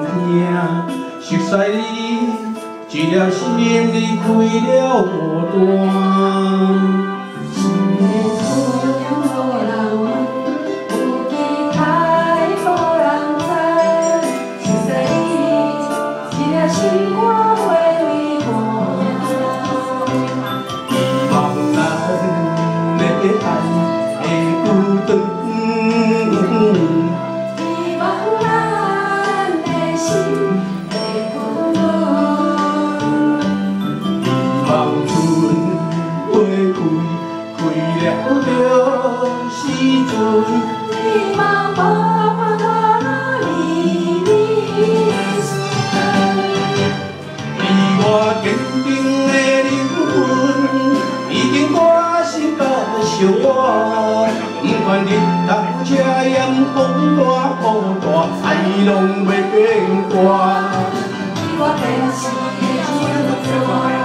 疼。熟似你，一粒心离开了孤单。心的厝无人问，有期待无人知。熟似你，一粒心肝花为无影。希望咱的爱会久长。希望咱的心会久长。希望春花开，开了就是阵。希望爸爸离离顺。你我坚定的灵魂，已经割心甲相活。不管日头遮炎，风大雨大，爱拢袂变卦。你我坚持的情